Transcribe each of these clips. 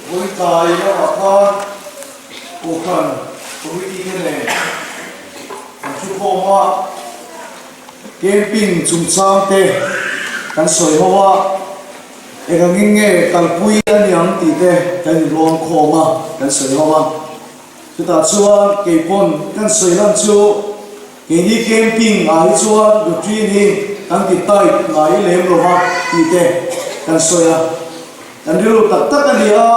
Vawitlai lamah khan Kohhran Committee te nen kan thukhawm a, camping chungchang te kan sawi ho a, engangin nge kalpui a ni ang tih te kan inrawn khawm a, kan sawi ho a. Chutah chuan keipawn kan sawi lan chu keini camping ah hi chuan routine hi kan ti tight ngai lem lo va tih te kan sawi a. Kan rilru tak tak a ni a,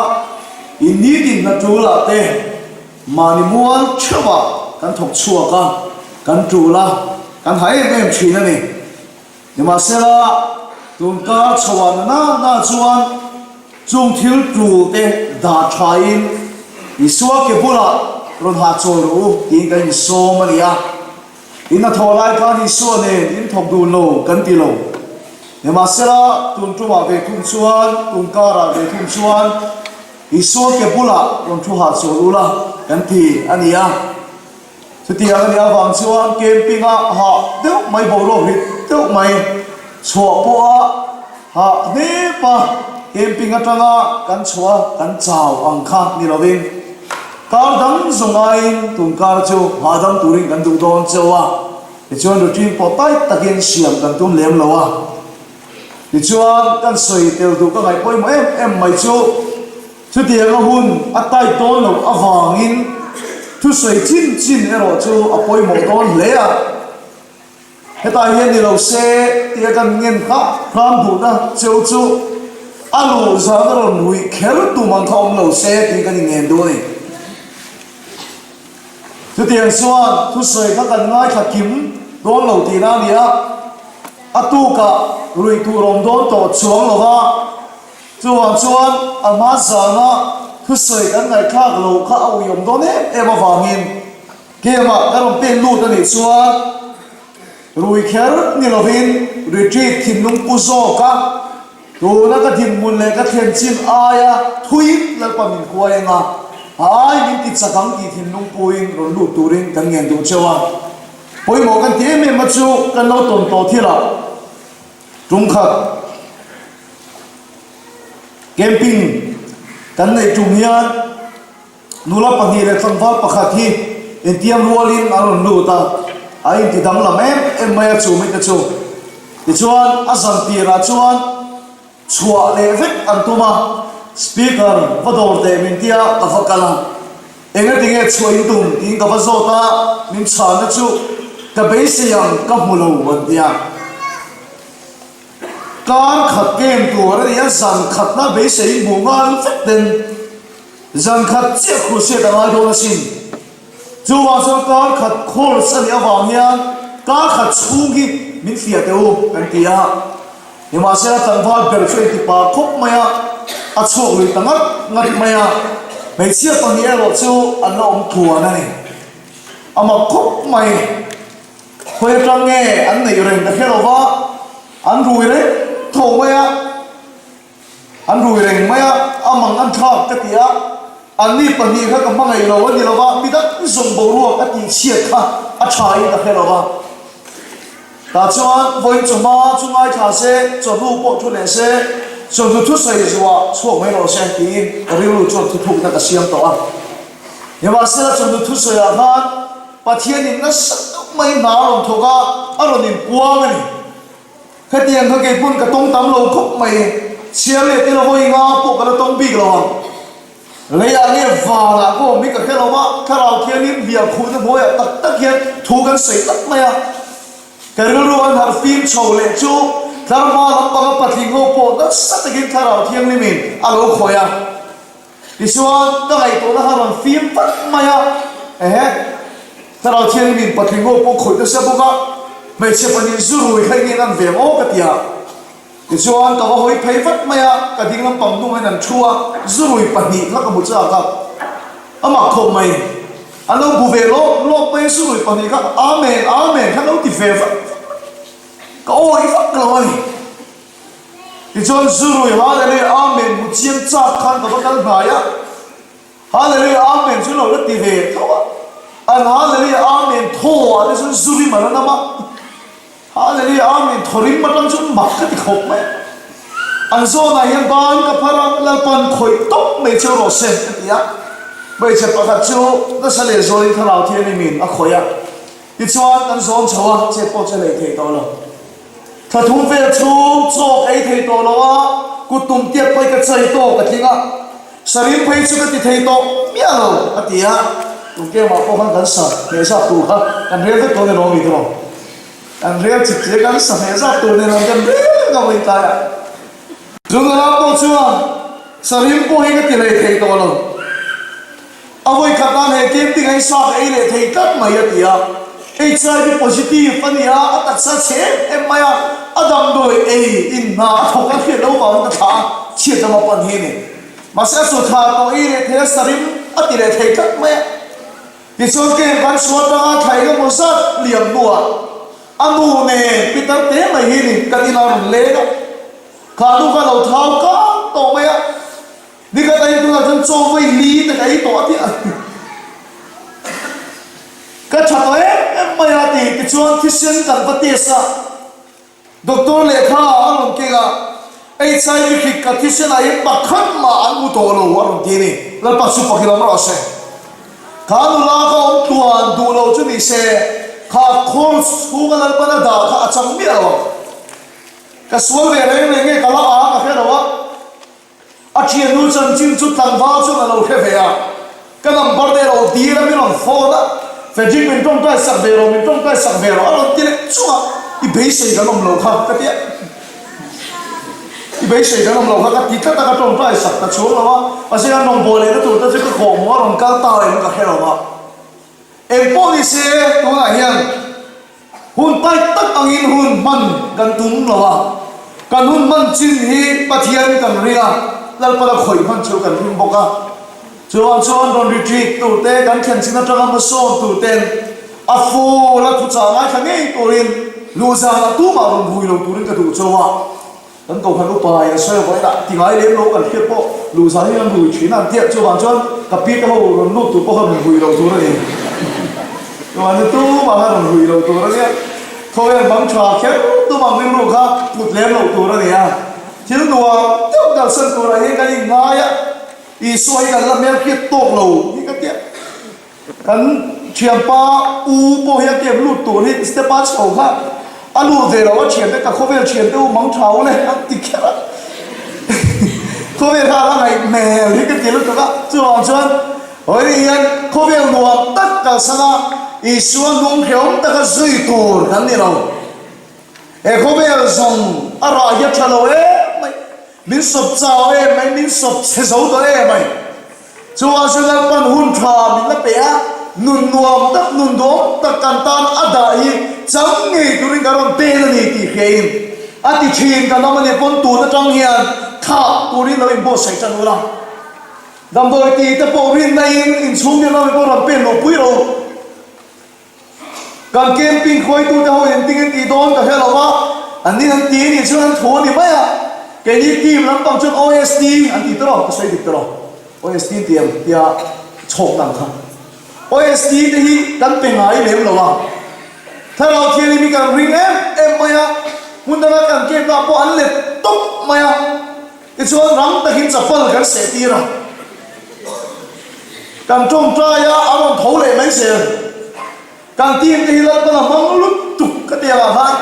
in nitin hna tul ah te mahni mual theuh ah kan thawk chhuak a, kan tul a, kan ha em em thin a ni. Nimahsela, tun kar chho ah na na na chuan chung thil tul te dah tha in Isua ke bulah rawn hah chawl rawh u tiin kan insawm a ni a. In a thawh lai khan Isua nen in thawk dun lo kan ti lo. Nimahsela, tun tumah ve thung chuan, tun karah ve thung chuan Isua ke bulah rawn thu hah chawl ula kan ti a ni a. Chutiang a nih avang chuan camping-a hah deuh mai boruak rit deuh mai chhuah pawha hah hnep a, camping atanga kan chhuah a kan chau ang kha ni lovin kar dang zawng aiin tun kar chu hahdam turin kan duh dawn cheu a, tichuan routine pawh tight takin siam kan tum lem lo a. Tichuan kan sawi tel duh ka ngaih pawimawh em em mai chu. Chutianga hun a tight dawn loh avangin thusawi chin chin erawh chu a pawimawh dawn hle a. Hetah hian ni lo se tia kan ngen kha hram duhna cheu chu a luh zan a rawn ruih kher tum ang kha awm lo se tih kan inngen duh a ni. Chutiang chuan thusawi kha kan ngaithla kim dawn lo tihna a ni a, a tukah ruih tur awm dawn tawh chuang lo va. Chuvang chuan a hma zana thusawi kan ngaihthlak loh kha a uiawm dawn em em avangin game-ah kan rawn pen lut a nih chuan rui kher ni lovin retreat thinlung pu zawk a, tuna ka dinhmun leh ka thlen chin aia thuin Lalpa min kuai anga a ai min ti chak ang tih thinlung puin rawn lut turin kan ngen duh cheu a. Pawimawh kan ti em em a chu kan lo tawn tawh thilah Tumkhat camping kan neih tum hian nula pahnih leh tlangval pakhat hi intiam rualin an rawn lut a, a inti danglam em em mai a chu mite chu. Tichuan a zan tirah chuan chhuah leh vek an tum a, speaker va dawr teh min tia ka va kal a, engatinge chhuah in tum tiin ka va zawt a, min chhanna chu ka beisei ang ka hmu lo an tia. Kar khat kem tur a ni a, zan khatna beisei hmuh nghal vek ten zan khat chiah khuhsiat a ngai dawn asin. Chuvang chuan kar khat course a nih avang hian kar khat chhung hi min fiah teh u kan ti a. Nimahsela tlangval ber chu a inti pa khawp mai a, a chhuak lui ta ngat ngat mai a. Hmeichhia pahnih erawh chu an la awm tluan a ni. A mak khawp mai. Khawi atang nge an neih reng ka hre lo va, an rui reng tho mai a, an rui reng mai a, a mang an thlak ka ti a, anni pahnih kha ka hmangaih lo a ni lo va, mi dang zawng boruak a tihchhiat kha a tha in ka hre lo va. Tah chuan vawiin chawhma chu ngaithla se, chawhnu pawh thu leh se, chawhnu thusawi zuah chhuak mai rawh se tiin ka rilru chuan thuthukna ka siam tawh a. Nimahsela chawhnu thusawiah khan Pathianin nasa deuh mai hna a rawn thawk a, a rawn inpuang a ni. Hetiang kha kei pawn ka tawng tam lo khawp mai, chhiar leh tel hawi nga pawh ka la tawng bik lo ang. Leiah nge vanah ka awm hi ka hre lo a, thlarau thiangin hliah khuhna hnuaiah tak tak hian thu kan sawi tlat mai a. Ka rilru an harh fim chho leh chu tlarhma lampanga patling ho pawh nasa takin thlarau thianghlimin a lo khawih a. Tichuan, ka ngaihtuahna kha rawn fim vat mai a, ehe, Thlarau Thianghlimin patling ho pawh khawih nasa bawk a, hmeichhe pahnih zu rui kha enge an ve maw ka ti a. Tichuan, ka va hawi phei vat mai a, ka ding lampang hnungah hian an thu a, zu rui pahnih kha ka hmu chak a, amah khawp mai, an lo bu ve lawp lawp mai, zu rui pahnih kha Amen, Amen kha an lo ti ve vat vat mai, ka awi vak lo a ni. Tichuan Zurui Hallelujah Amen hmu chiang chak khan ka va kal hnai a, Hallelujah Amen chu lo la ti ve tho a, an Hallelujah Amen thaw ah te chuan Zurim a la nam a, Hallelujah Amen thaw rim atang chuan mak ka ti khawp mai. An zawnah hian ban ka phar a, Lalpan khawih tawp mai cheu rawh se, ka ti a. Hmeichhe pakhat chu nasa leh zawlin thlarau thianghlimin a khawih a. Tichuan kan zawn chho a, chet pawh che lei thei tawh lo. Thla thum vel chhung chaw ka ei thei tawh lo a, kut tum tiat pawhin ka chai tawk a tling a. Sarim phei chu ka ti thei tawh miah lo, a ti a. Tun kemah pawh khan kan sa hmeh zat tur kha kan rel vek dawn emaw mi tiraw? Kan rel chip che kan sa hmeh zat tur nen ang kan rel vek a vawi tlaiah. Zunara pawh chuan sarim pawh hi ka ti lei thei tawh lo. A vawi khat nan he camping a hi sa ka ei leh thei tlat mai a ti a. HIV positive a ni a, a taksa chhe em em mai a, a damdawi ei in hna a thawk a hriat lo vangin ka thlah a, chhiat lam a pan hi a ni. Mahse a chu thla tawh ei leh thei a, sarim a ti leh thei tlat mai a. Tichuan camp kan chhuah atanga thla engemaw zat liam hnuah a nu nen pitar te mai hi ni kan inah a rawn leng a, kha nu kha a lo thau kang tawh mai a. Ni khat a intunah chuan chaw vawi li te ka ei tawh a tih a. Ka tha tawh em em mai a ti tichuan thisen kan va test a, doctor lehkha a rawn keng a, HIV hrik ka thisen ah hian pakhat mah an hmu tawh lo a rawn ti a ni. Lalpa chu pakhi lam rawh se. Kha nula ka awm tluan duh lo chu ni se, kha khur chhunga Lalpan a dah kha a chang miah lo ang. Ka sual ve reng reng nge ka la ang a hre lo a. A thiannu chanchin chu tlangval chuan a lo hre ve a, ka number te lo dil a, min rawn phone a, Frederick min tawngtai sak ve rawh, min tawngtai sak ve rawh a rawn ti leh chung a, i beisei kan awm lo kha ka ti a, i beisei kan awm lo kha ka ti tlat a, ka tawngtai sak ta chhuang lo a, mahse an rawn buai lehna tur te chu ka kawhhmuh a rawn kal ta em ka hre lo a, engpawh ni se tunah hian. Hun tight tak angin hun hman kan tum lo a, kan hun hman chin hi Pathian kan ring a, Lalpana khawih hman chu kan ring bawk a. Chuvang chuan rawn retreat tur te, kan thlen chin atanga hmasawn tur ten a full a thuchah ngaithla ngei turin luh zanah tumah rawn vui lo turin ka duh chauh a. Kan kohhran upa in a sawi avangin ah ti ngai lem lo kan hriat pawh luhzah hi an rui thin a an tiah chuvang chuan ka pi te ho rawn lut tur pawh kha rawn rui lo tur a ni. Chuvang chu tumah kha rawn rui lo tur a nia. Khawvel bang tha kher tum ang rilru kha put lem loh tur a ni a. Thil nuam deuh kalsan turah hian kan inngai a, Isua hi kan la hmelhriat tawk lo hi ka tiah. Kan thianpa u pawh hi a camp lut tur hi step a chho kha a lut ve lo a thiante ka khawvel thiante u mang tha u le an ti kher a khawvel kha a la ngaih hmel hi ka ti lutuk a chuvang chuan hawi hian khawvel nuam tak kalsan a Isua hnung hrehawm taka zui tur kan ni lo he khawvel zawng a rah hi a tha lo em mai min sawp chau em mai min sawp chhe zo tawh em mai. Chuvang chu Lalpan hun tha min la pe a, nun nuam tak, nun duhawm tak kan tan a dah hi chang ngei turin kan rawn pen a ni tih hriain a ti thin. Kan awm a nih pawn tun atang hian thah turin lo inbuatsaih tan ula, damdawi tih te pawh rinna in inchhung vel awm pawh rawn pen luh pui ro. Kan camping khuaitute ho in ting in tih dawn ka hre lo a, an nin an ti nih chuan an thu a ni mai a, keini team lampang chuan OST an ti tawh, ka sawi dik tawh lo, OST an ti ang tia chhawk dan kha. OST te hi kan pe ngai lem lo a, Thlarau Thianghlim hi kan ring em em mai a, hmun danga kan camp na pawh an let tawp mai a. Tichuan rang takin chapal kan seh tir a, kan tawngtai a, a rawn tho leh mai zel. Kan team te hi Lalpan a hmang lutuk ka ti avang khan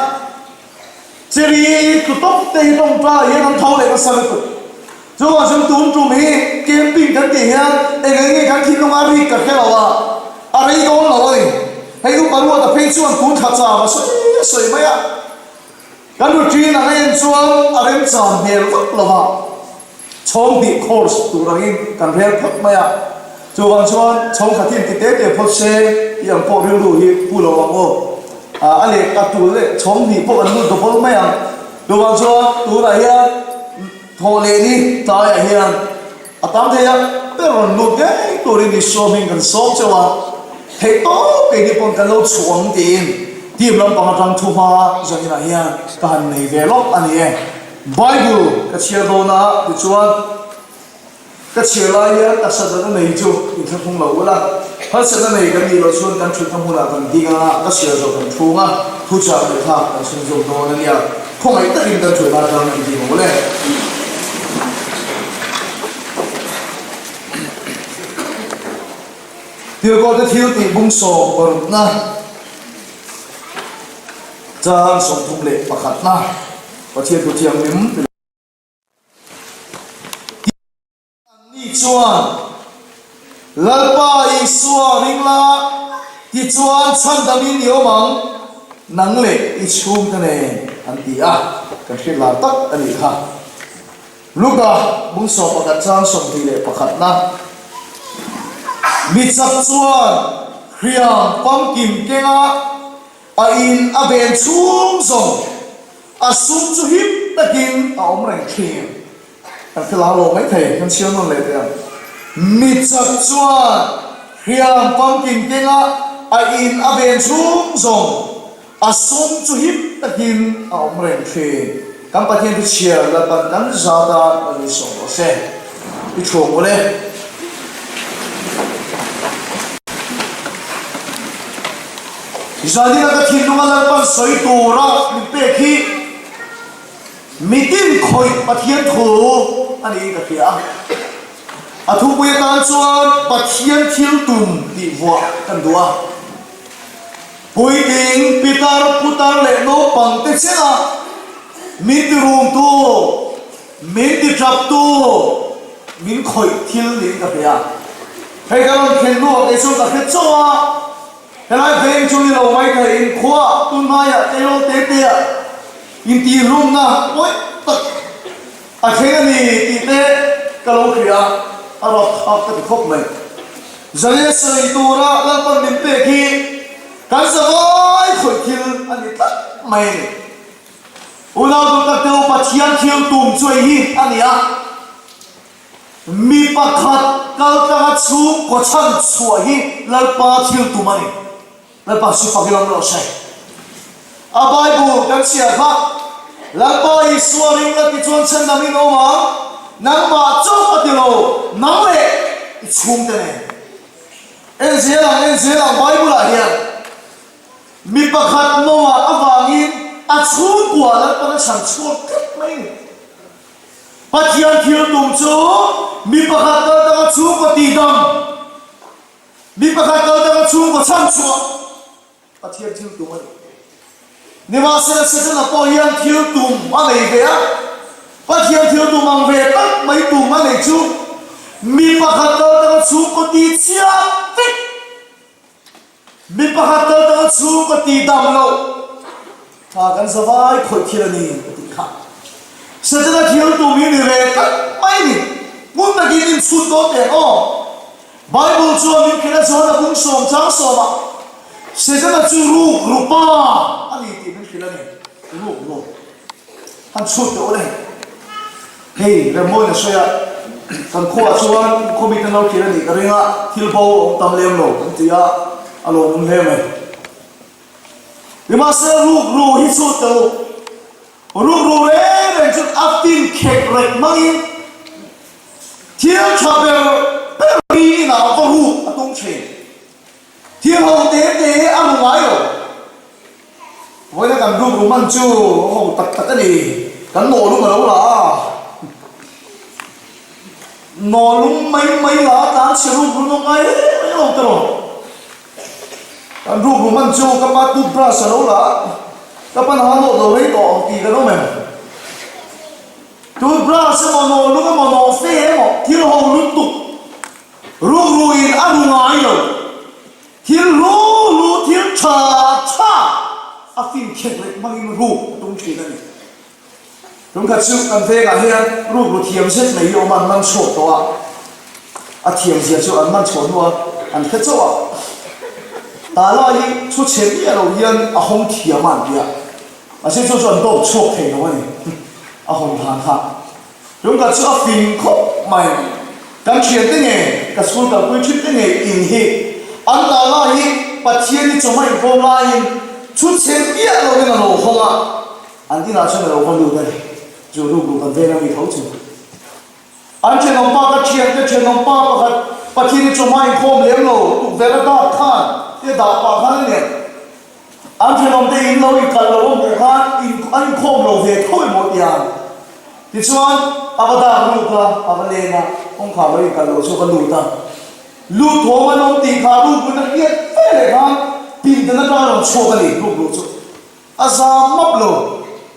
Cherry tlu tawp te hi tawngtai hian an tho leh nasa lutuk. Chuvang chuan tun tum hi camping kan tih hian eng eng nge kan thinlung a rik ka hre lo a, a rei dawn lo a ni. Hei upa Ruata phei chuan tun thla cham a sawi a sawi mai a. Kan routine ang a en chuan a remchan hmel vak lo a, chhawng hnih course tur angin kan rel phawt mai a, chuvang chuan chhawng khat hi an ti te te phawt se tih ang pawh rilru hi pu lo ang aw. A leh a tul leh chhawng hnih pawh kan lut double mai ang. Chuvang chuan tunah hian thawh leh ni tlaiah hian A tam thei a, ber rawn lut ngei turin Isua hming kan sawm cheu a, theih tawp keini pawn kan lo chhuah ang tiin team lampang atang thu hma zaninah hian ka han nei ve lawk a ni e. Bible ka chhiar dawn a, tichuan ka chhiar lai hian taksa natna nei chu inthlahrung lo ula, harsatna nei kan nih loh chuan kan thutna hmunah kan ding anga ka chhiar zawh kan thung a, thuchah ngaihthlak kan chhunzawm dawn a nia. Khawngaih takin kan thutna atang i ding awm le. Tirhkohte thil tih bung 16na chang 31na Pathian thu thianghlim ti lo. Anni chuan, Lalpa Isua ring la, tichuan chhandamin i awm ang, nang leh i chhungte nen, an ti a, kan hriat lar tak a nih kha. Luka bung 11 chang 21 na mi chak chuan hriam famkim kenga a in a ven chhung zawng a sum chu him takin a awm reng thin. Kan hre lar lo maithei, kan chhiar nawn leh teh ang. Mi chak chuan hriam famkim kenga a in a ven chhung zawng A sum chu him takin a awm reng thin. Kan Pathian thu chhiar Lalpan kan zat a la nui sawm rawh se. I thuam ule. Zanina ka thinlunga Lalpan sawi tura min pek hi mitin khawih Pathian thu a niin ka hria a. A thupui atan chuan Pathian thil tum tih vuah kan duh a. Puitling, pitar, putar leh naupang te chena min ti rumtu, min ti taptu, min khawih thil niin ka hria. Hei ka rawn thlen hnuah kei chuan ka hre chauh a, helai veng chu ni lo mai thei inkhuaah tunhmaiah tleirawl te teah intihlumna pawi tak A thleng a ni tih te ka lo hria a, a rawt thlak ka ti khawp mai. Zalen sawi tura Lalpan min pek hi kan zavai khawih thil a ni tlat mai a ni. Unau duh tak te u Pathian thil tum chu ei hi a ni a, mi pakhat kal tlanga chhungkaw chhan chhuah hi Lalpa thil tum a ni. Lalpa chu fak ila rawh se. A Bible kan chhiar kha, Lalpa Isua ring la tichuan chhandam in awm ang, nangmah chauh a ti lo, nang leh i chhungte nen. En zel ang, en zel ang Bible ah hian mi pakhat Noah avangin a chhungkua Lalpan a chhan chhuak tlat mai a ni. Pathian thil tum chu mi pakhat kal tanga chhungkaw tihdam, Mi pakhat kal dang a chhungkaw chhan chhuah Pathian thil tum a ni. Nimahsela Setana pawh hian thil tum a nei ve a, Pathian thil tum ang ve tak mai tum a nei chu mi pakhat kal dang a chhungkaw ti chiah vek. Mi pakhat kal dang a chhungkaw ti dam loh Tha kan zavai khawih thil a ni ka tih kha. Setana thil tum hi ni ve tak mai a ni. Ngun takin inchhut dawn teh aw. Bible chuan min hrilh a chuan a bung sawm chang sawmah Setana chu ruk ru pa a ni tih min hrilh a ni. Ruk ru. Han chhut teh ule. Hei Remmawiin a sawi a, kan khuaah chuan khaw miten lo thlir a nih ka ring a, thil bo a awm tam lem lo kan ti a, a lawmawm hle mai. Nimahsela ruk ru hi chhut teh u. Ruk ru reng reng chu a fin khek reng hmangin Thil tha ber ber mi inah va ruk a tum thin. Thil ho te te a ru ngai lo. Vawiina kan ruk ru man chu a ho tak tak a ni. Kan nawhlum a lo la a. Nawhlum mai mai la a tlan chhe ruk ru nawk ngai reng reng lo te rawh. Kan ruk ru man chu ka pa toothbrush a lo la a. Ka pa na nawh lo rei tawh ang tih kan awm em? Toothbrush emaw nawhlung emaw nawhfe emaw thil ho lutuk rukruin a ru ngai lo. Thil hlu hlu thil tha tha a fin khet reng hmangin ruk a tum thin a ni. Tunkhat chu kan vengah hian rukru thiam zet mai hi awm a, an man chhuak tawh a, a thiam zia chu an man chhuah hnuah an hre chauh a, tah lai hi chhu chhe miah lo hian a hawng thiam a an ti a. Mahse chu chu an dawp chhuak thei lo a ni, a hawn than kha. Lungkhat chu a fing khawp mai. Kan thiante nge, ka school kalpui thin te nge in hi an ta lai hi Pathian hi chawhma inkhawm laiin thu chhe miah lovin a lo hawng a, an inah chuan a lo va lut a ni. Chu rukru kan veng a mi tho chu. An thenawmpa ka thiante thenawmpa pakhat Pathian hi chawhma inkhawm lem lo tukverh a dak khan te dah pah khan a nen. An thenawmte in lo inkalh lo a hmuh khan in an inkhawm lo ve tho emaw tia. Tichuan a va dak lut a, a va leng a, kawngkhar lo inkalh lo chu a va lut a. Lut thawm an awm tih kha rukru in a hriat fe leh khan pindan atanga rawn chhuak a ni rukru chu. A zam map lo.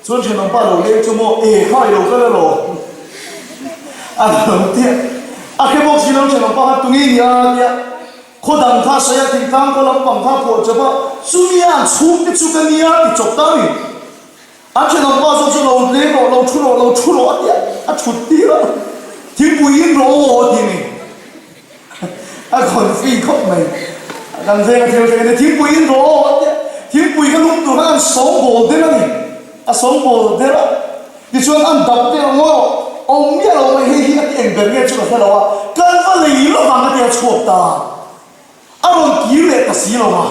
Chuan thenawm pa lo leng chu maw e kha i lo kal elaw? A lo ti a. A hre bawk si lo thenawm pa kha tunge nia a ti a. Khaw dang kha sawi a thingtlang khaw lampang kha phuah chawp a, chumi a an chhungte chu ka nia ti chawp ta a ni. An thenawm pa zawk chu lo leng rawh, lo thu rawh, lo thu rawh a ti a, a thut tir a. Thingpui in rawh aw a ti a ni. A confi khawp mai. Kan veng a thil thleng a ni. Thingpui in rawh aw a tia. Thingpui ka lum tur khan an sawngbawl der a ni. A sawngbawl der a. Tichuan an dap deuh ngaw awm miah lo mai hei hi a ti eng ber nge chu ka hre lo a. Kan va lei lawk ang a tia chhuak ta. A rawn kir leh ta si lo a.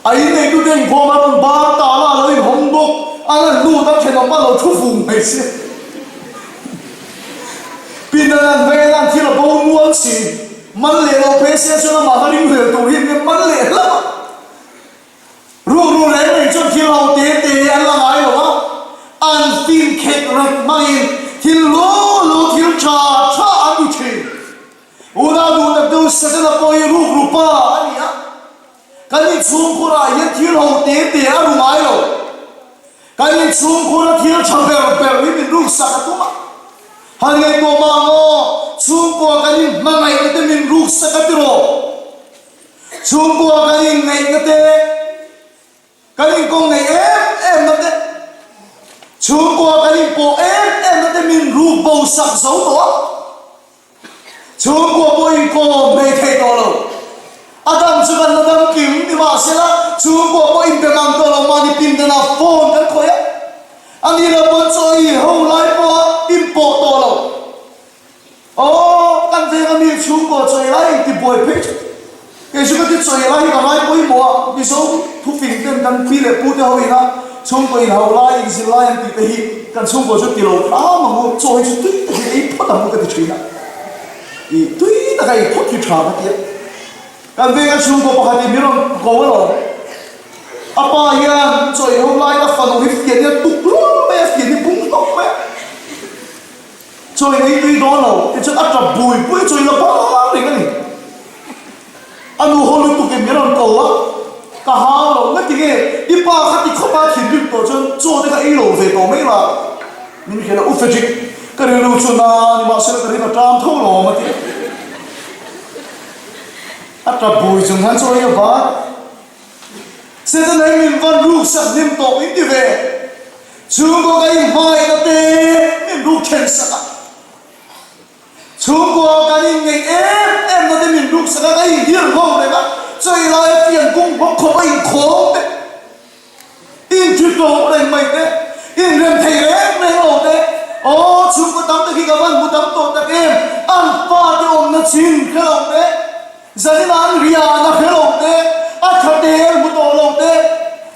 A inneitute inkhawm a rawn bar ta la a lo inhawng bawk. A lan lut a thenawm a lo thu vung mai si. Pindan an vel an thil a bo nual si. Man leh lo phei sia chuan amah kha ringhlel tur hi an man leh hlauh a. Rukru reng reng chuan thil ho te te an la ngai lo a, an fin khet rek hmangin thil lu lu thil tha tha an ti thin. Unau duh tak deuh Setana pawh hi rukru pa a ni a, kan inchhungkhurah hian thil ho te te a ru ngai lo. Kan inchhungkhura thil tha ber ber hi min ruksak a tum a, han ngaihtuah mah ang aw, chhungkua kan inhmangaihna te min ruksak a ti rawh. Chhungkua kan inngaihna te, kan inkawng neih em em na te, chhungkua kan inpawh em em na te min ruk bo sak zo tawh a. Chhungkua pawh inkawm hmei thei tawh lo. A dam chu kan la dam kim nimahsela chhungkua pawh inbe mang tawh lo mahni pindanah phone kan khawih a, a ni lo pawn chaw i ho lai pawha inpawh tawh lo. Aw, kan venga mi chhungkua chaw i lai intibuai phei chu kei chu ka ti chaw i lai hi ka ngai pawimawh a, Mizo thufing ten kan pi leh pu te ho ina chhungkaw inhau lai, inzir lai an tih te hi kan chhungkaw chu ti lo hram ang u, chaw hi chu tui takin ei phawt ang u ka ti thin a, ih tui taka ei phawt hi tha ka ti a, kan venga chhungkaw pakhat in min rawn ko alawm, a pa hian chaw inhau laiin a fanu hi fian hi a tuk lul mai a, fian hi bung hlawk mai a. Chawi ei tui dawn lo tichuan a tap bui bui chu i la bang reng a ni. A nu haw lutuk in min rawn ko a, ka hau lo nga tinge i pa kha ti khawp a thinrim tawh chuan chaw te kha ei lo ve tawh mai la min hrilh a, U Frederick ka rilru chu na nimahsela ka rin a ṭam tho lo awm a ti a. A tap bui chung hian chaw ei a ban. Setana hi min van ruksak hlim tawh min ti ve. Chhungkaw ka inhmaihna te min ruk then sak a, chhungkaw kan inngeih em em na te min ruk sak a, ka inhir ho reng a, chawi laia fian kung bawk khawp a inkhawm te, inthi tawh reng mai te, inrem thei reng reng lo te, aw chhungkaw tam tak hi ka van hmu tam tawh tak em, an fate awmna chin hre lo te. Zanin an rian a hre lo te, a tha tel hmu tawh lo te,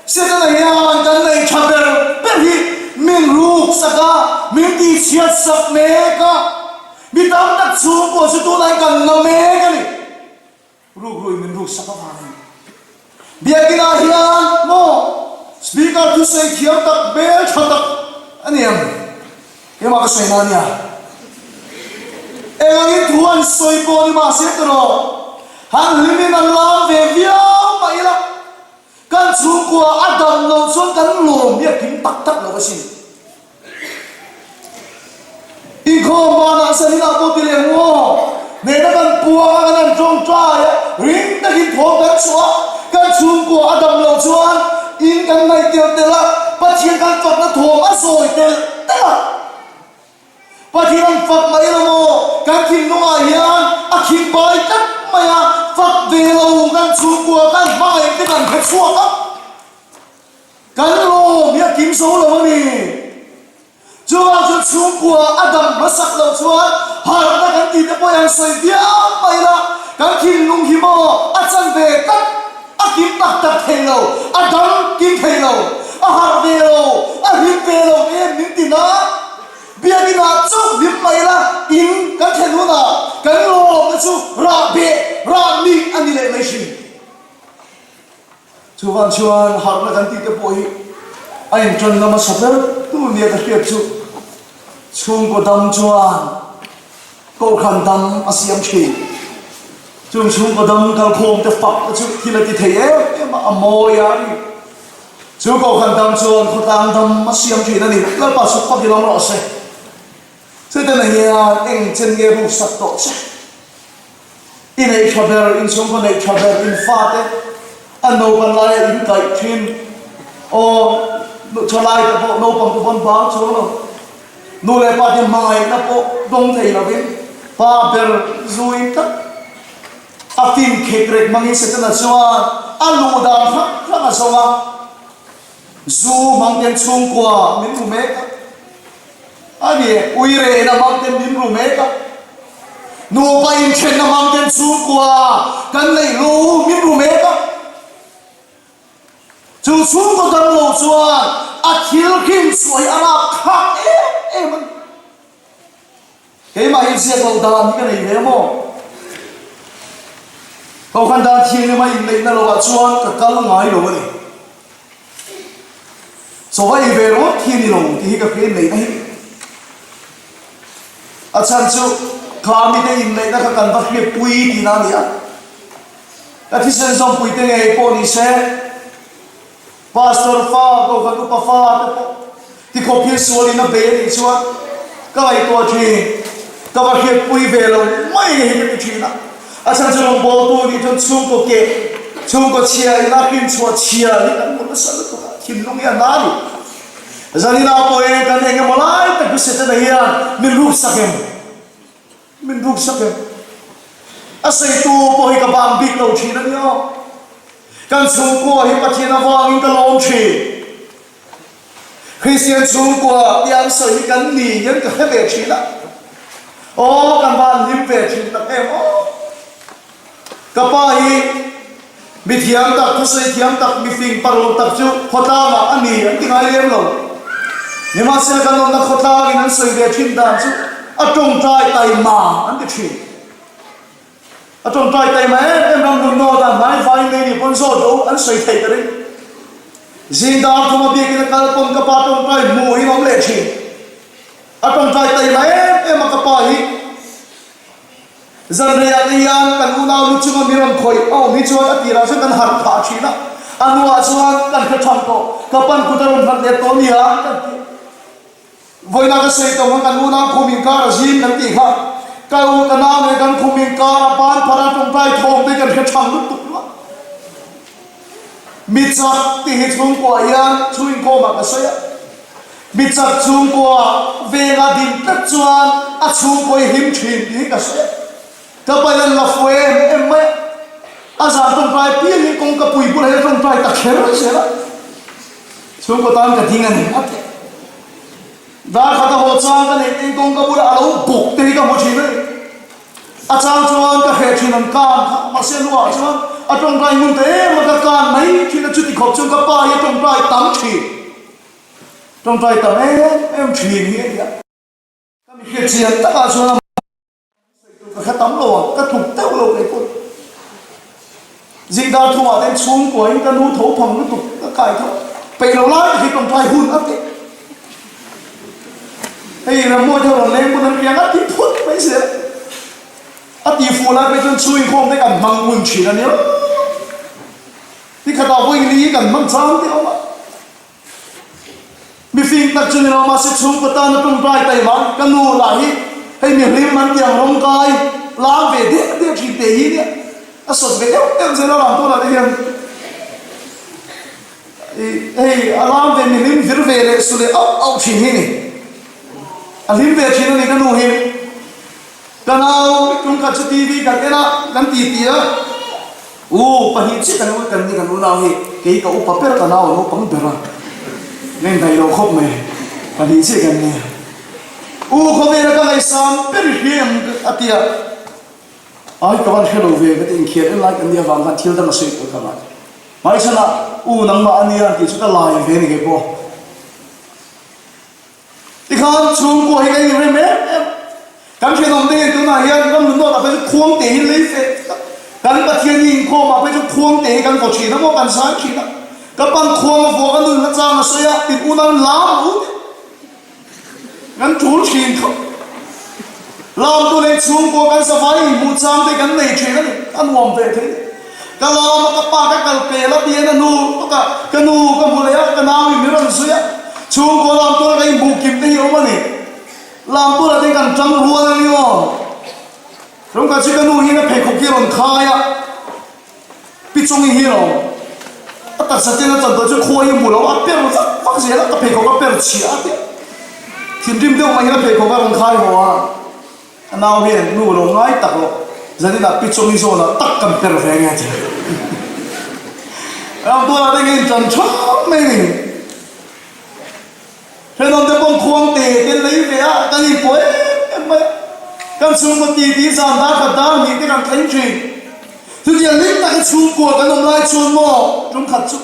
Setana hian kan nei tha ber ber hi min ruk sak a, min tihchhiat sak mek a, mi tam tak chhungkua chu tunah kan la mek a ni. Rukruin min ruk sak avangin Biakinah hian maw Speaker thusawi thiam tak hmel tha tak a ni ang. Keimah ka sawi na nia. Engangin thu an sawi pawh ni mahse tawrh han hlimin an lam ve viau mah ila kan chhungkua a dam loh chuan kan lawm hi a kim tak tak lo asin. Inkhawm banah Sanina pawh ti leh maw? Nena kan puang a, kan han tawngtai a, ring takin thawm kan chhuah a, kan chhungkua a dam loh chuan in kan ngaih telh telh a, Pathian kan fakna thawm a zawi telh telh a. Pathian an fak mai lo maw? Kan thinlungah hian a khing bai tlat mai a, fak ve lo kan chhungkua kan hmangaih te kan hre chhuak a, kan lawm hi a kim zo lo a ni. Chuvang chuan chhungkua a dam hmasak loh chuan harhna kan tih te pawh hi han sawi viau mai la, kan thinlung hi maw a chan ve tlat, a kim tak tak thei lo, a dam kim thei lo, a harh ve lo, a hlim ve lo em min ti na. Biakinn ah chauh hlim mai la, in kan thlen hunah kan lawmna chu rah beh, rah nih a ni leh mai thin. Chuvang chuan harhna kan tih te pawh hi a inṭan lam a sa ber tur nia ka hriat chu chhungkaw dam chuan kohhran dam a siam thin. Chung chhungkaw dang kalkhawmte fakna chu thil a ti thei em em a, a mawi a ni. Chu kohhran dang chuan khawtlang dam a siam thin a ni. Lalpa suk fak i lawm rawh se. Chutena hian eng chen nge ruksak tawh che? I neih tha ber, in chhungkaw neih tha ber, in fate an naupan laia in kaih thin. Aw, thalai te pawh naupang te pawh an bang chuang lo. Nu leh pa te hmangaihna pawh dawng thei lovin pa ber zui tlat a fin khek rek hmangin Setana chuan a luh dan hrang hrang a zawng a, zu hmang ten chhungkua min ru mek a, a ni e, ui rehna hmang ten min ru mek a, nupa inthenna hmang ten chhungkua kan neih lu min ru mek a. Chu chhungkaw dang lo chuan a thil hrim chhuah hi a rap thlak em em a ni. Keimah hi ziak loh dan hi ka nei ve maw? Kohhran dan thianghlim a inneihna lovah chuan ka kal ngai lo a ni. Chaw va ei ve rawt hi a ni lo tih hi ka hria inneihna hi. A chhan chu kha mite inneihna kha kan va hriatpui tihna a ni a. Ka thisen zawmpuite ngei pawh ni se, Pastor fa, Kohhran upa fa te pawh tikhawp hian sualin a bei a nih chuan ka ngaihtuah thin, ka va hriatpui ve lo mai nge hi ka ti thin a. A chhan chu rawngbawltu nih chuan chhungkaw keh, chhungkaw chhia ina hrinchhuah chhia hi kan hmu nasa lutuk a, thinlung hi a na a ni. Zaninah pawh eng kan eng emaw lai tak hi Setana hian min ruksak em? Min ruk sak em? A sawitu pawh hi ka bang bik lo thin a nia. Kan chhungkua hi Pathian avangin ka lawm thin. Kristian chhungkua tia an sawi hi kan ni hian ka hre ve thin a. Aw, kan van hlim ve thin tak em aw. Ka pa hi mi thiam tak, thusawi thiam tak, mi fing parul tak chu khawtlangah a ni an ti ngai lem lo. Nimahsela kan awmna khawtlangin an sawi ve thin dan chu a tawngtai taima an ti thin. A tawngtai taima em em ram nun nawt a hnai vaiin lei nih pawn zawt lo an sawi theih ta ring. Zing dar thuma biakin a kal pawn ka pa tawngtai hmuhin a awm leh thin. A tawngtai taima em em a ka pa hi. Zanreiah te hian kan unau lu chunga mi rawn khawih a awm hi chuan a tirah chuan kan harh phah thin a, a hnuah chuan kan hre tham tawh, ka pan kut a rawn hlat let tawh nia kan ti. Vawiina ka sawi tawh khan kan unau khum inkar a zim kan tih kha, ka u ka nau leh kan khum inkar a ban phar a tawngtai thawm te kan hre tham lutuk lo. Mi chak tih hi chhungkuah hian chhunginkhawmah ka sawi a. Mi chak chhungkua venga din tlat chuan a chhungkaw i hlim thin tih hi ka hre. Ka pa hian la fu em em mai a, a zan tawngtai piangin kawngka pui bulah hian a tawngtai ta kher zel a, chhungkaw tan ka ding a ni a ti. Dar khat a haw chang ka neih te in kawngka bulah a lo bawk te hi ka hmu thin a ni. A chang chuan ka hreh thin an kan kha, mahse luah chuan a tawngtai ngun ta em a, ka kan mai thin a, chuti khawp chuan ka pa hi a tawngtai tam thin. Tawngtai tam em em thin hi a ni a. Ka mi hriat chian takah chuan a sawi tur ka hre tam lo ang, ka tluk deuh lo kei pawh. Zingdar thumah ten chhungkuain ka nu tho phang lutuk ka kai tho peih lo lai tak hi tawngtai hun a ti. Hei rammawi te rawn leng pawn an piang a ti phut mai zel a. A ti fuh lai phei chuan chhungkhawm te kan hmang ngun thin a nia. Nikhatah vawi li kan hmang chang te awm a. Mifing tak chu ni lo mahse chhungkaw tana tawngtai taima ka nu lah hi hei mi hlim an tiang rawng kai lam ve deuh deuh thin teh hi nia a sawt ve deuh deuh zel a lam tunah te hian hei a lam ve mi hlim vir ve leh su leh auh auh thin hi ni a hlim ve thin a ni ka nu hi. Ka nau tumkhat chu TV kan en a, kan ti ti a, U, pahnih chiah kan u kan ni kan unau hi, kei ka upa ber ka nau a naupang ber a, ka indaih lo khawp mai, pahnih chiah kan ni. U, khawvela ka ngaihsam ber i hria em a ti a, ai ka van hre lo ve ka ti inkhiar en lai kan nih avang khan thil dang a sawi tur ka ngai. Hmaichhanah, U nangmah a nia tih chu ka lai ve ni kei pawh. Tikhan chhungkua hi kan inrem em em. Kan thenawm te hian tunah hian ram lunawt ah phei chu khuang te hi lei fe tak. Kan Pathian hi inkhawm ah phei chu khuang te hi kan vaw thin a maw kan zai thin a. Ka pan khuang a vuak a nun hla chang a sawi a tin unau lam u te kan tul thin khawp. Lamtu leh chhungkua kan savai inhmuh chang te kan nei thin a ni, a nuam ve thei. Ka lama ka pa ka kal pel a tian a nu ka ka nu ka hmu leh a, ka nau in min rawn zui a, chhungkua lamtu leh kan inhmuh kim te hi a awm a ni. Lamtu lah te kan tang rual a ni aw. Rawngka chu ka nu hian a pheikhawk hi a rawn khai a. Pi Chungi hi lo a taksa ten a chan tawh chu khua hi hmu lo a per vak vak zel a, ka pheikhawk a per chhiah a tih thinrim deuh mai hian a pheikhawk a rawn khai haw a, a nau hian nu lo ngai tak rawh zaninah Pi Chungi zawnah tak kan per ve nge ti Ramtuala te nge in tan thap mai ni. Thenawm te pawh khuang te te lei ve a, kan inpawh em em mai a. Kan chhungkaw ti ti zan dar khat dar hnih te kan thleng thin. Chutiang hlim taka chhungkua kan awm lai chuan maw tum khat chu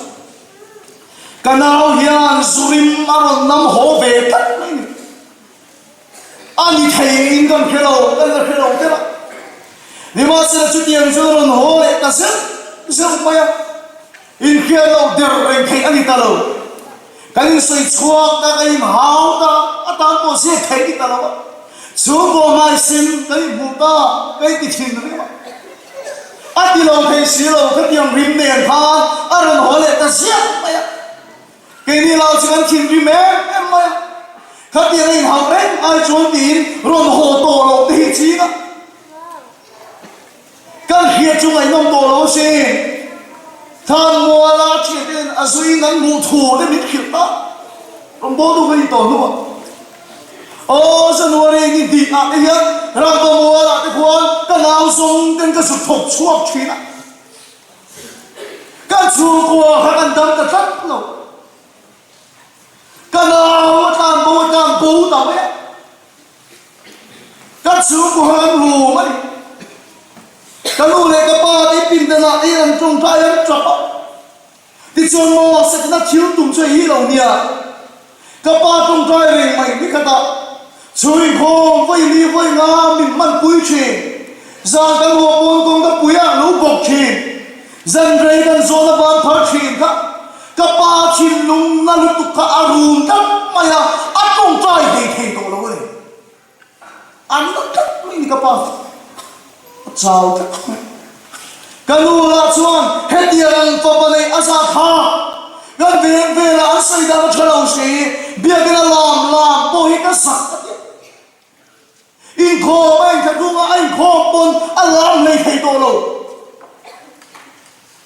ka nau hian zurim a rawn nam haw ve tlat mai ni. A ni thei in kan hre lo, kan la hre lo deuh a. Nimahsela chutiang chuan a rawn haw leh ta zeuh zeuh mai a. Inhriat loh der reng theih a ni ta lo. Kan insawi chhuak ta, kan inhau ta, a tan pawh zep theih a ni ta lo a. Chhungkaw hmaisin kan inhmuh ta, kan inti thin reng a. A ti lo thei si lo, khatiang rim nen khan a rawn haw leh ta ziah mai a. Keini lau chu kan thinrim em em mai a. Khatiang a inhauh reng ai chuan tiin rawn haw tawh loh te hi ching a. Kan hriat chu ngaihnawm tawh lo sin. Thanmuala thianten a zuiin an hmuh thu te min hrilh ta. Rawngbawltu ka ni tawh hnuah. Aw January ni hnih ah te hian Rangvamualah te khuan ka nau zawng ten ka zuk thawk chhuak thin a. Kan chhungkua kha kan dam ta tlat lo. Ka nau a tlan bo a tlan bo ta mai a. Ka chhungkaw kha kan rum a ni. Ka nu leh ka pa te pindanah te hian an tawngtai an tap a. Tichuan maw Setana thil tum chu ei lo nia. Ka pa tawngtai reng mai ni khatah chhung inkhawm vawi li vawi nga min hmanpui thin. Zan kan haw pawn kawng ka pui a lo bawk thin. Zan rei kan zawhna ban phar thin kha ka pa thinlung na lutuk kha a rum tlat mai a, a tawngtai hlei thei tawh lo a ni. A na tlat mai ni ka pa chu, a chau tlat mai. Ka nu lah chuan hetiang ang fapa neih a zah kha, kan veng velah an sawi dan a tha lo si, biakina lam lam pawh hi ka zak a ti a. Inkhawm a inthlahrung a, a inkhawm pawn a lar hlei thei tawh lo.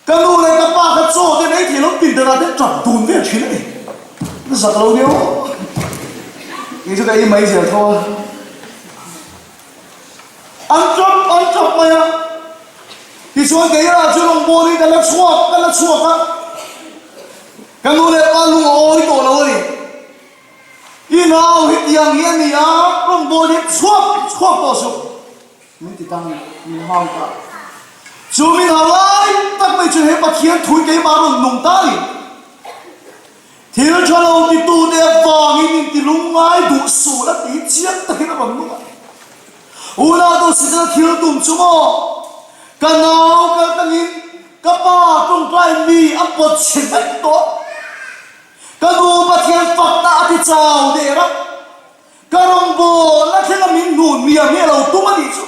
Ka nu leh ka pa kha chaw te mai thei lo pindanah te tap dun vel thin a ni. Ka zak lo nia aw. Kei chu ka ei mai zel tho a. An tap an tap mai a. Tichuan kei lah chu rawngbawlin ka la chhuak ka la chhuak a. Ka nu leh pa lung a awi tawh lo a ni. I nau hetiang hi a ni a, rawngbâwl hi chhuak chhuak tawh suh. Min ti ta a ni, min hau ta. Chu min hau lai tak mai chu he Pathian thui keimah rawn nung ta a ni. Thil tha lo titute avangin min ti lungngai duh suh la tih hi chiang takin a rawn nung a. Unau Setana thil tum chu maw? Ka nau kal tangin ka pa tawngtai mi a pawt chhe vek tawh. Ka nu Pathian fakna a ti chau der a, ka rawngbawlna thlenga min hnuh hniam hi a lo tum a nih chu.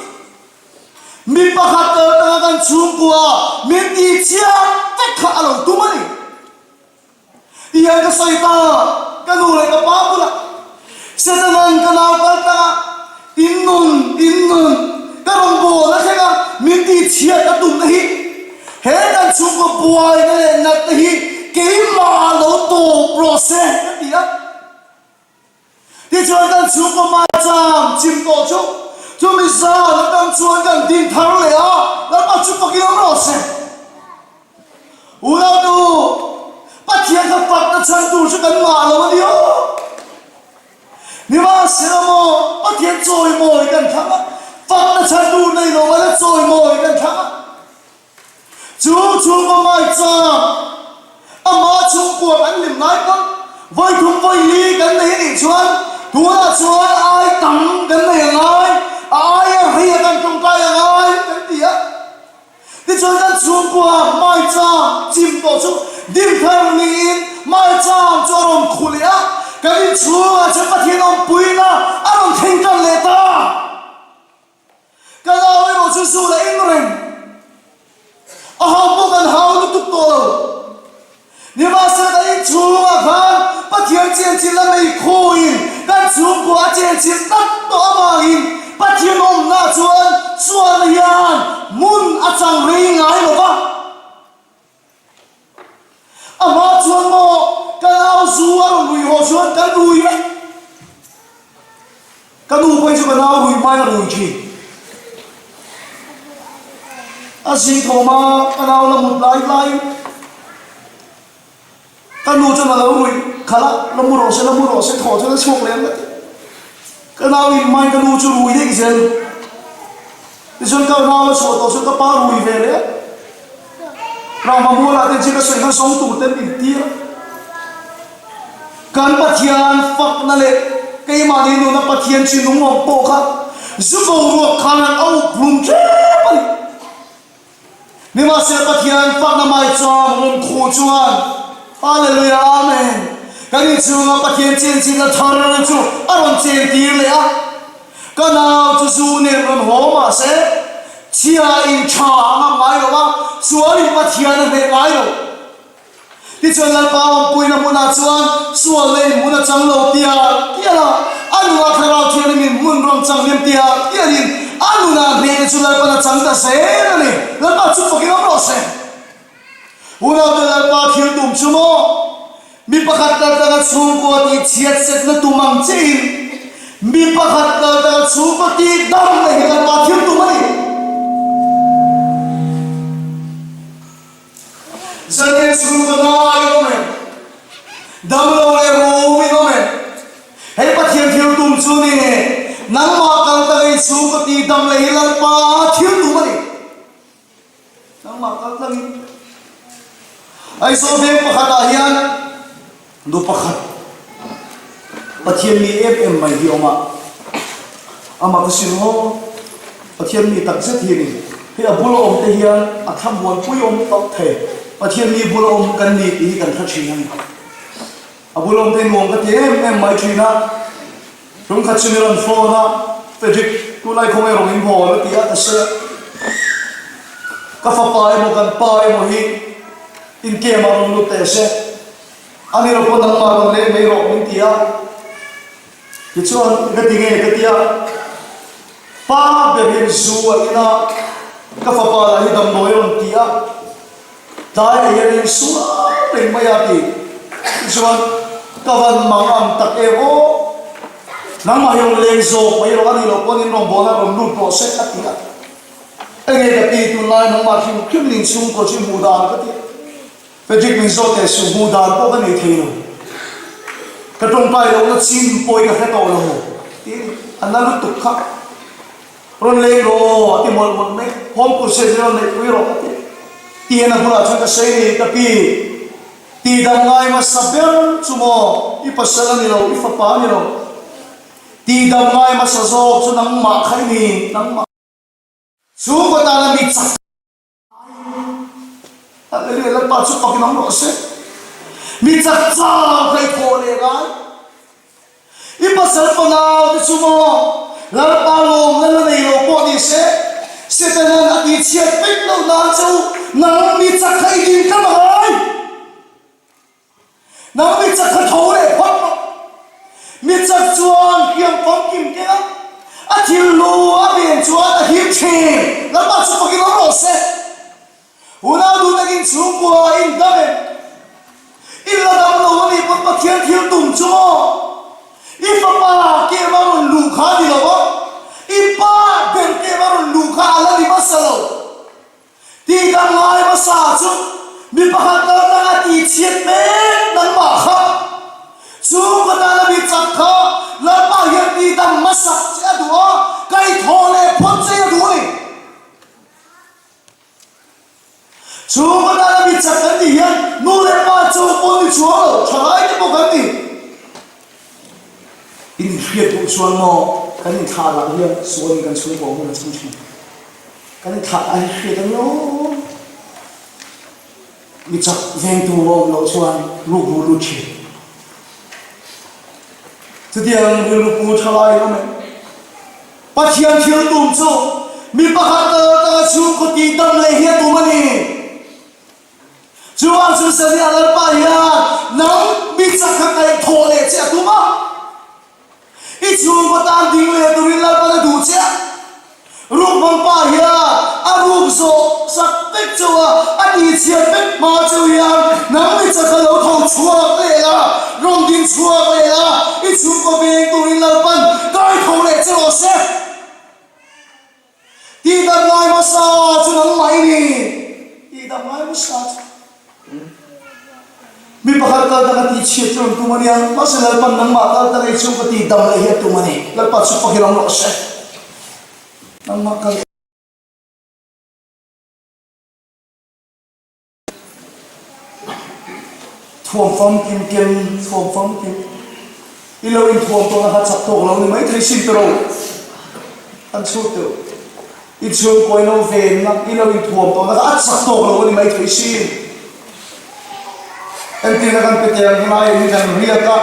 Mi pakhat kal tanga kan chhungkua min tih chhiat vek kha a lo tum a ni. Tihian ka sawi ta, ka nu leh ka pa bulah Setanan ka nau kal tanga In nun, in nun, ka rawngbawlna thlenga min tihchhiat a tumna hi, he kan chhungkaw buaina leh natna hi keimah lo tawp rawh se, ka ti a. Tichuan kan chhungkaw hmaicham chim tawh chu, chumi zan atang chuan kan din thar leh a, Lalpa chu fakin awm rawh se. Unautu, Pathian kha fakna chhan tur chu kan ngah lo a ni aw. Nimahsela maw, Pathian chawimawi kan thlang a, fakna chhan tur nei lo ala chawimawi kan thlang a. Chu chhungkaw maichang, amah chhungkua kan hlim lai pawn vawithum vawili kan nei anih chuan tunah chuan a ai tam kan nei a ngai, a aia rei a kan tawngtai a ngai kan ti a. Tichuan kan chhungkua maichang chim tawh chu dinthar niin maichang chu a rawn khu leh a, kan inchhungah chuan Pathian awmpuina a rawn thleng tan leh ta. Ka nau erawh chu zu la eng reng. A hau pawh kan hau lutuk tawh lo. Nimahsela kan inchhungah khan Pathian chenchilhna meikhuin kan chhungkua a chenchilh tlat tawh avangin Pathian awmna chuan sualna hian hmun a chang rei ngai lo va. A hma chuan maw ka nau zu a rawn rui haw chuan kan rui vek. Ka nu pawhin chu ka nau rui hmain a rui thin. A zing thawm a, ka nau la mut lai laiin ka nu chuan a lo rui khalh a, la mu rawh se, la mu rawh se, thawh chuan a chhuak leh ang ka ti. Ka nau in hmain ka nu chu rui daih zel. Tichuan ka nau a chhuah tawh chuan ka pa rui ve leh a. Rangva mualah te chu ka sawi khan sawng tur te min tir a. Kan Pathian fakna leh keimahni nuna Pathian chi nung awm pawh kha zu boruak khan an auh hlum ṭep a ni. Nimahsela Pathian fakna mai chuan rawn khuh chuan Hallelujah Amen! Kan inchhunga Pathian chenchilhna thar chu a rawn chentir leh a. Ka nau chu zu nen rawn haw mah se, chhia in tha a ngam ngai lo a, sualin Pathian a hneh ngai lo. Tichuan Lalpa awmpuina hmunah chuan sualna in hmun a chang lo tial tial a, a nunah Thlarau Thianghlimin hmun rawn chang hnem tial tialin a nunah hnehna chu Lalpan a chang ta zel a ni. Lalpa chu fakin awm rawh se. Unaute Lalpa thil tum chu maw? Mi pakhat kal tanga chhungkua tih chhiat setna tum ang chiahin mi pakhat kal tanga chhungkaw tih damna hi Lalpa thil tum a ni. Zan chhungkaw nai in awm em? Damlo leh rum in awm em? Hei Pathian thil tum chu ni, nangmah kal ta ngei chhungkaw tih dam leh hi Lalpa thil tum a ni. Nangmah kal tlangin Aizawl veng pakhatah hian nu pakhat Pathian mi em em mai hi a awm a, amah ka sim haw Pathian mi tak zet hi a ni. Hei a bula awm te hian a thlamuanpui awm tawp thei. Pathian mi bula awm kan ni tih hi kan hre thin a ni. A bula awm te hi nuam ka ti em em mai thin a. Tumkhat chu mi rawn phone a, Frederick, tunlai khawnge rawng in bawl a ti a, ka sawi a. Ka fapa emaw kan pa emaw hi in camp ah rawn lut teh se, a ni lo pawh nangmah rawn leh mai rawh min ti a. Tichuan, ka ti nge ka ti a, pa ber hian zu a in a, ka fapa lah hi damdawi a rawn ti a, tlaiah hian in sual reng mai a ti. Tichuan, ka van mang ang tak em aw, nangmah hi rawn leng zawk mai rawh, a ni loh pawn in rawngbawlna rawn lut rawh se a ti a. Enge ka ti, tunlai nangmah hrim hrim in chhungkaw chu i hmuh dan ka ti a. Frederick min zawt teh suh, hmuh dan pawh ka nei thei lo. Ka tawngtai lohna chin pawi ka hre tawh lo tiin a na lutuk kha. Rawn leng rawh aw a ti mawlh mawlh mai. Home crusade hi rawn neihpui rawh ka ti. Tian a bulah chuan ka sawi ni ka pi. Tihdam ngai hmasa ber chu maw i pasal a ni lo, i fapa a ni lo. Tihdam ngai hmasa zawk chu nangmah kha i ni, nangmah. Chhungkaw tana mi chak. Hallelujah, Lalpa chu fakin awm rawh se. Mi chak chau kha i thawh leh ngai. I pasal fanau te chu maw Lalpa lawmna la nei lo pawh ni se, Setanan a tihchhiat vek loh nan che u nang mi chak kha i din tlat angai. Nang mi chak kha tho leh phawt rawh. Mi chak chuan hriam famkim keng a, a thil lu a ven chuan a him thin. Lalpa chu fakin awm rawh se. Unau duh takin chhungkua in dam em? In la dam lo a nih pawn Pathian thil tum chu maw? I fapa kem a rawn luh kha a ni lo a, i pa ber kem a rawn luh kha a la ni hmasa lo. Tih dang ngai hmasa chu mi pakhat kal tanga tih chhiat mek nangmah kha chhungkaw tana mi chak kha Lalpa hian tih dang hmasak che a duh a, kaihthawh leh phawt che a duh a ni. Chhungkaw tana mi chak kan tih hian nu leh pa cho pawh ni chuang lo, thalai te pawh kan ni. In inhriat duh chuan maw kan inthlah lah hian sualin kan chhungkaw hmun a chang thin. Kan inthlah lah hi hriat a ni aw. Mi chak vengtu a awm loh chuan rukru lut thin. Chutiang rilru pu tha lai awm em? Pathian thil tum chu. Mi pakhat kal atanga chhungkaw tih dam leh hi a tum a ni. Chuvang chu Sania Lalpa hian nang mi chak kha kaihthawh leh che a tum a. I chhungkaw tan ding leh turin Lalpan a duh che a. Ruk hmang pa hian a ruk zawh sak vek chauh a, a tihchhiat vek hma chauh hian nang mi chak kha lo tho chhuak leh la, rawn din chhuak leh la, i chhungkaw veng turin Lalpan kaitho leh che rawh se. Tihdam ngai hmasa chu nangmah i ni. Tihdam ngai hmasa chu. Mi pakhat kal dang a tihchhiat chu rawn tum a nia, mahse Lalpan nangmah kal dang ei chu ka tihdam leh hi a tum a ni. Lalpa chu fak hi ram rawh se. Nangmah kal. Thuam famkim kem, thuam famkim. I lo inthuam tawhna kha chak tawk lo ni mai thei sin tawh. An chhut deuh. I chhungkaw i lo venna, i lo inthuam tawhna kha a chak tawk lo a ni mai thei sin. Entirna kan pe teh ang helai ah hian kan riak a,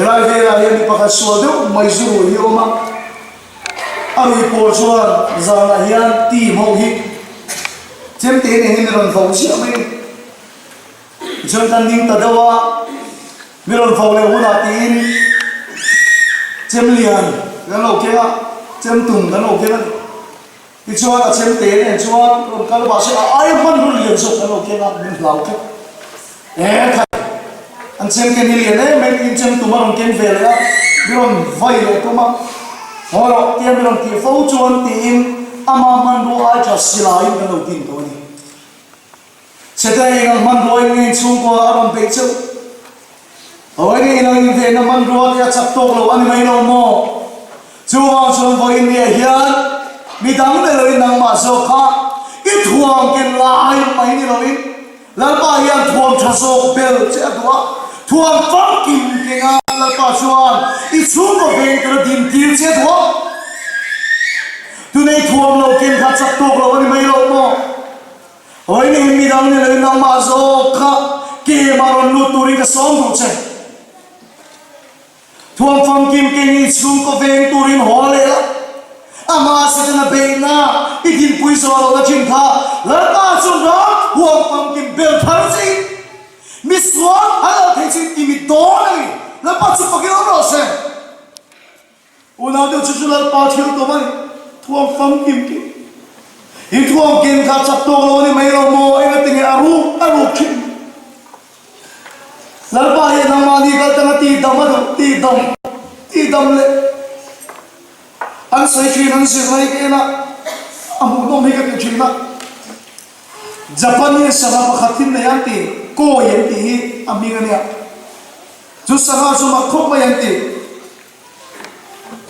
helai velah hian mi pakhat sual deuh mai zu rui hi a awm a. A rui pawl chuan zanah hian team ho hi chemte nen hian mi rawn vo chiah mai a ni. Tichuan kan ding ta deuh a, mi rawn vo leh hunah tiin chem lian kan lo keng a, chem tum kan lo keng a ni. Tichuan a chemte nen chuan rawn kal vah se a aia hmanrua lian zawk kan lo keng a, min hlau tlat. E khai, an chem ken hi lian em mai tiin chem tum a rawn ken ve leh a, mi rawn vai leh tum a, haw rawh tia mi rawn tih fo chuan tiin ama hmanrua ai tha silaiin kan lo tin tawh a ni. Chhete eng ang hmanrua in nge inchhungkua a rawn beih cheuh? Hawi nge ilo invenna hmanrua te a chak tawk lo a ni mai lo maw? Chuvang chuan vawiin ni ah hian mi dang ni loin nangmah zawk kha i thuam ken lai mai ni loin Lalpa hian thuam tha zawk bel che a duh a, thuam famkim kenga Lalpa chuan i chhungkaw veng tura dintir che a duh a. Tunei thuam lo ken kha chak tawk lo a ni mai lo maw? Hawi ni mi dang ni loin nangmah zawk kha kemah rawn lut turin ka sawm duh che. Thuam famkim keng i chhungkaw veng turin haw leh la, amah Setana beihna i dinpui zawh lohna thin kha Lalpa chuan ram thuam famkim bel thar che in mi sual a lal thei che in ti mit dawn a ni. Lalpa chu fakin awm rawh se. Unau deuh chu chu Lalpa thil tawm a ni, thuam famkim kim. I thuam ken kha chak tawk lo a ni mai lo maw, engati nge a ruk a ruk thin? Lalpa hian nangmahni kal tanga ti dam a duh, ti dam, ti dam leh an sawi thin, an zir lai ka en a, a hmuhnawm hi ka ti thin a. Japanese sangha pakhat hi nei an ti, Koi an tih hi a hming a nia. Chu sangha chu mak khawp mai an ti.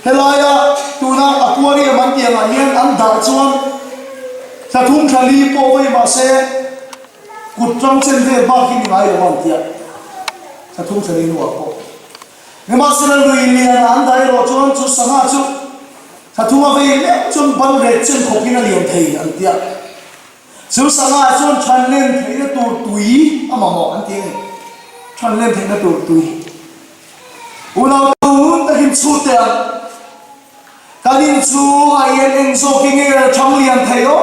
Helaia tuna aquarium an tih angah hian an dah chuan thla thum thla li pawh vei mah se kut tang chen vel bak hi ni ngai lo ang tia thla thum thla li hnuah pawh. Nimahsela lui lianah an dah erawh chuan chu sangha chu thla thum a vei meuh chuan ban rek chen khawpin a lian thei an tia. Chu sangha chuan than len theihna tur tui a mamawh an ti a ni. Than len theihna tur tui. Unau tun takin chhut teh ang. Kan inchhungah hian eng zawk hi nge thang lian thei aw?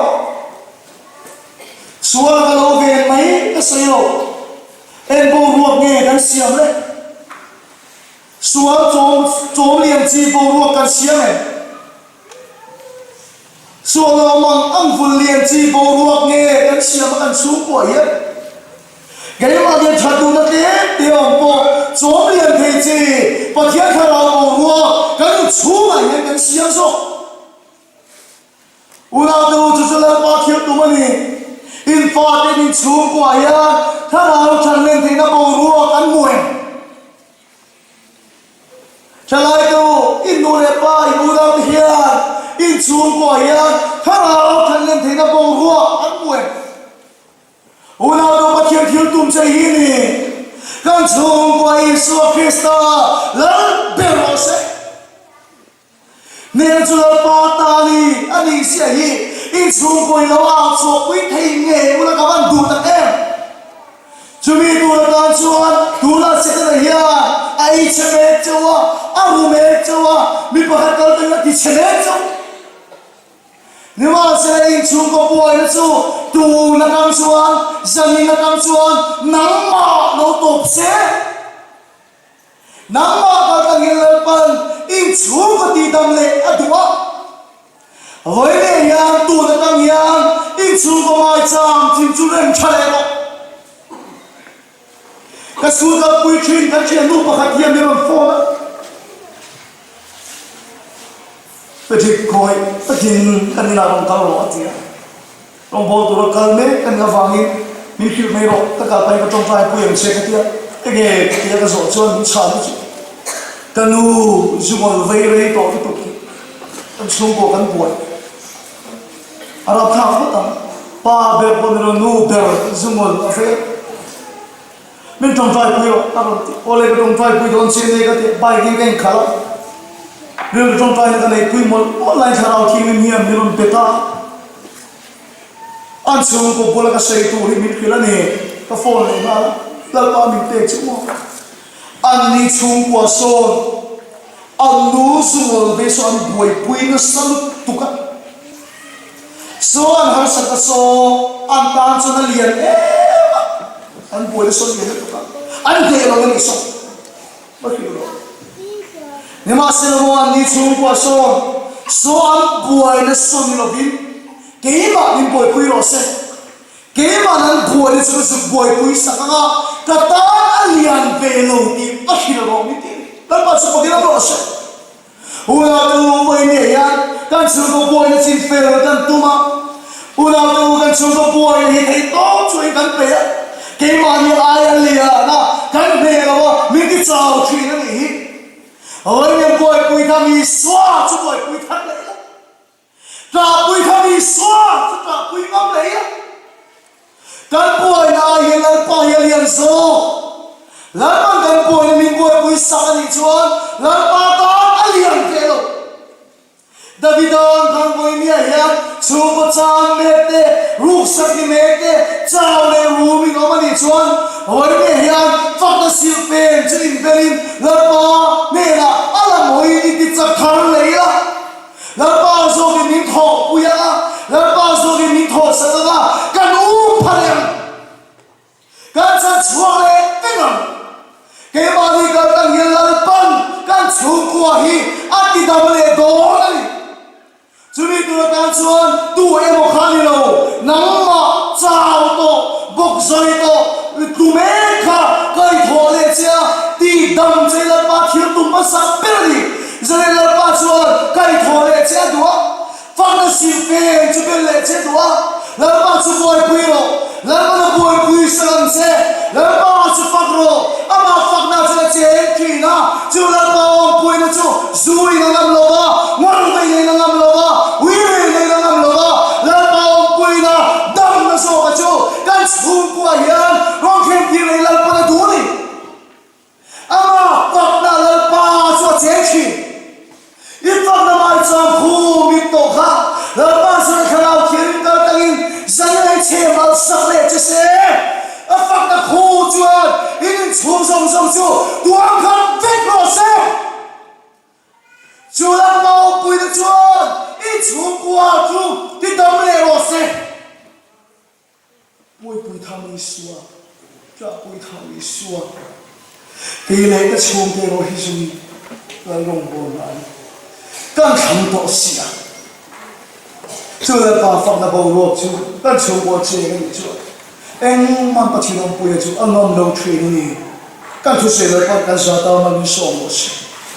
Sual ka lo ven mai ka sawi lo. Eng boruak nge kan siam le? Sual chawm chawm lian chi boruak kan siam em? Sual lo mang ang vul lian chi boruak nge kan siam a kan chhungkuah hian keimah hian tha duhna tlem te awm pawh chawm lian thei chi Pathian thlarau boruak kan inchhungah hian kan siam zawk. Unau te u chu chu Lalpa thil tum a ni. In fate in inchhungkuah hian thlarau than len theihna boruak an hmu em? Thalai te u, in nu leh pa, in unau te hian in chhungkuah hian thlarau than len theihna boruak an hmu em? Unau te u, Pathian thil tum che hi ni, kan chhungkua Isua Krista Lal ber rawh se. Hmel chu Lalpa ta ni a nih ziah hi in chhungkaw i lo au chhuahpui thei nge ula ka van duh tak em? Chumi tur atan chuan tunah Setana hian a ei chhe mek chauh a, a ru mek chauh a, mi pakhat kal tawhin a ti chhe mek chauh. Nimahsela inchhungkaw buaina chu tun atang chuan, zanin atang chuan nangmah lo tawp se. Nangmah kal tangin Lalpan inchhungkaw tihdam leh a duh a. Vawi leh hian tun atang hian inchhungkaw maicham thim chu rem tha leh rawh. Ka school kalpui thin kan thiannu pakhat hian min rawn phone a. Patrick khawi takin kan inah rawn kal rawh a ti a. Rawngbâwl tura kal mek ka nih avangin min hrilh mai rawh, ka kal pahin ka tawngtai pui ang che ka ti a. Enge ka ti a ka zawh chuan min chhan chu ka nu zungawl vei rei tawh lutuk hi kan chhungkaw kan buai a rapthlak ngawt ang. Pa ber pawh ni lo nu ber zungawl a vei a. Min tawngtai pui rawh a rawn ti. Awle ka tawngtai pui dawn che nia ka ti a, bike in ka inkhalh a. Rilru tawngtaina ka neih pui mawlh mawlh laiin thlarau thianghlim hian min rawn pe ta a. An chhungkaw bula ka sawi tur hi min hrilh a ni. Ka phone leh nghal a, Lalpa min pek chu maw? Anni chhungkua sawn an nu zungawl ve saw an buaipui nasa lutuk a. Saw an harsat a saw an tan chuan a lian em a, an buaina saw a lian lutuk a, an hneh lo a nih saw va hrilh rawh. Nimahsela maw anni chhungkua sawn saw an buaina saw ni lovin keimah min buaipui rawh se, keimah an buaina chu ka zuk buaipui sak ang a, ka tan a lian ve lo tih va hrilh rawh min ti a ni. Lalpa chu pakin awm rawh se. Unaute u vawiin hian kan chhungkaw buaina chin fel kan tum a, unaute u kan chhungkaw buaina hi theih tawp chuan kan peih a, keimahni aia lian a kan hmeh lo a, min ti chau thin a nih hi. Vawiin buaipui kha Isua chu buaipui thar leh ila. Tlahpui kha mi sual chu tlahpui ngam leh ila. Kan buaina ai hian Lalpa hi a lian zawk. Lalpa'n kan buaina min buaipui sak a nih chuan Lalpa tan a lian ve lo. Davida'n kan vawinia hian chhungkaw chan mek te, ruksak ni mek te, chau leh rum in awm a nih chuan vawinia hian fakna silhfen chu inbelin Lalpa hnenah a lam hawiin intichak thar leh ila. Lalpa zawkin min thawhpui ang a, Lalpa zawkin min thawhsak ang a, kan um pha leh ang. Kan chan chhuak leh vek ang. Keimahni kal tang hian Lalpan kan chhungkua hi a tidam leh dawn a ni. Chumi tur atan chuan tu emaw kha ni lo, nangmah chau tawh, bawk zawi tawh, tlu mek kha kaihthawh leh che a, tidam che Lalpa thil tum hmasa ber a ni. Zalei Lalpa chuan kaihthawh leh che a duh a, fakna silhfen chu bel leh che a duh a, Lalpa chu buaipui rawh, Lalpan a buaipui sak ang che, Lalpa chu fak rawh, amah fakna chuan a cheng thin a, chu Lalpa awmpuina chu zu in a ngam lo va, ngawrh vei in a ngam lo va, ui reng in a ngam lo va, Lalpa awmpuina damna zawka chu kan chhungkua hian rawn thlentir leh Lalpan a duh a ni. Amah fakna Lalpa chu a cheng thin. I fakna mai chuan khu mit tawh kha Lalpa chuan thlarau thianghlim kal tangin zanlei chhe mal sak leh che se. A fakna khu chuan in inchhung zawng zawng chu tuam khat vek rawh se. Chu Lalpa awmpuina chuan inchhungkua chu tidam leh rawh se. Puipui Thang Isua, Tlahpui Thang Isua, kei leh ka chhungte erawh hi zui Lal rawngbawlna a ni. Kan thlang tawh si a. Chu Lalpa fakna boruak chu kan chhungkaw cheng a nih chuan engmah Pathian awmpuia chu a ngam lo thin a ni. Kan thusawi Lalpa'n kan zata mal min sawm rawh se.